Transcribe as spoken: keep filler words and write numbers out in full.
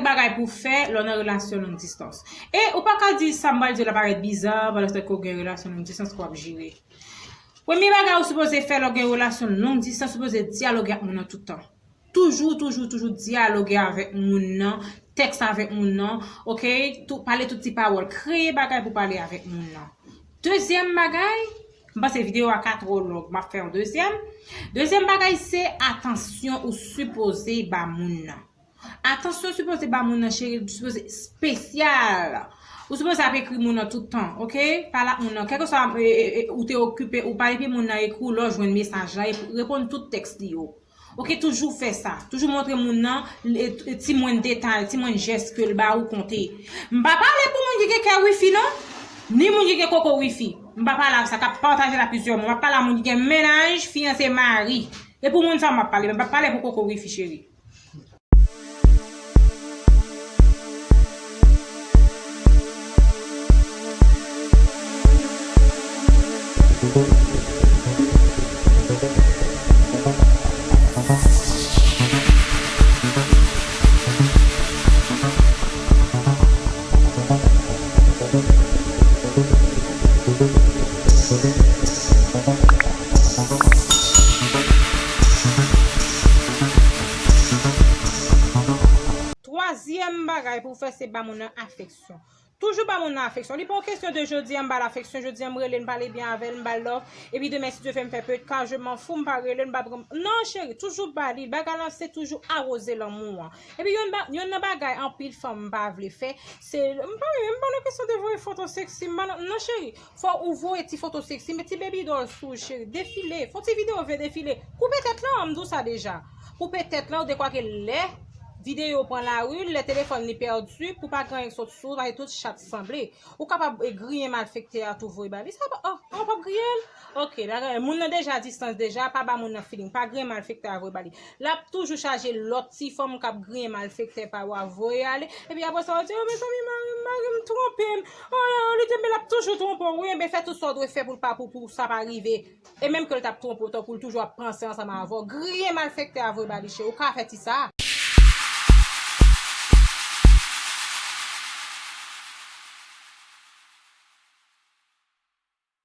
Bagay pou fè lè w nan relasyon long distance. E ou pa ka di sa m pral di yo la parèt biza, pandan ke w gen relasyon long distance ke w ap jere. Premye bagay ou sipoze fè lè w gen relasyon long distance, sipoze dyaloge ak moun nan tout tan. Toujou, toujou, toujou dyaloge avèk moun nan, tèks avèk moun nan, oke? Tou, pale tout ti pawòl, kreye bagay pou pale avèk moun nan. Dezyèm bagay, m panse videyo a ka twò long, m ap fè yon dezyèm. Dezyèm bagay, se atansyon ou sipoze ba moun nan. Atansyon sipoze ba moun nan, cheri, ou sipoze espesyal. Ou sipoze ap ekri moun nan tout tan, oke? Pale ak moun nan, kèlkeswa, e, e, e, ou te okipe, ou pa epi moun nan ekri w, lè w jwenn mesaj la, epi reponn tout tèks li yo. Oke, toujou fè sa. Toujou montre moun nan, e, e, ti mwen detay, ti mwen jès ke l ba ou konte. M pa pale pou moun ki gen kè wifi, non. Ni moun ki gen koko wifi. M pa pale ak sa, k ap pataje l ak plizyè moun. M ap pale a moun ki gen mennaj, fiyanse, mari. E pou moun sa m ap pale, men m p ap pale pou koko wifi, cheri. Twazyèm bagay pou w fè, se ba moun nan afeksyon. Toujou ba moun nan afeksyon. Li pa yon kesyon de jodi a m ba l afeksyon, jodi a m rele l, m pale byen avè l, m ba l love, epi demen si Dye vle m fè pet ka, je m'en fous, m pa rele l, m pa pran. Non, cheri, toujou ba li. Bagay la, se toujou awoze lanmou an. Epi yonn ba, yonn nan bagay anpil fanm pa vle fè, se, m pa, m pa nan kesyon de voye foto seksi, m pa nan, non, cheri. Fò ou voye ti foto seksi, met ti baby doll sou ou, cheri. Defile. Fè yon ti videyo vle defile. Koupe tèt lan, m di w sa deja. Koupe tèt lan, ou dekwa ke lè videyo pran lari, lè telefòn li pèdi, pou pa gen anyen k sot sou ou, paske tout chat sanble. Ou kapab, e, griyen malfektè a tou voye ba li. Sa pa, oh, oh, p ap griye l? Oke, la, moun nan deja a distans deja, pa ba moun nan feeling. Pa griyen malfektè a voye ba li. L ap toujou chaje lòt ti fanm k ap griyen malfektè pa yo a voye ale. Epi apre sa, w di, "Oh, mezanmi, mari m, mari m twonpe m. Oh, oh, li te, men l ap toujou twonpe w, wi, men fè tout sa w dwe fè pou l pa, pou, pou sa pa rive." E menm ke l t ap twonpe w, tankou l toujou ap panse ansanm avè w. Griyen malfektè a voye ba li, cheri. Ou ka fè ti sa.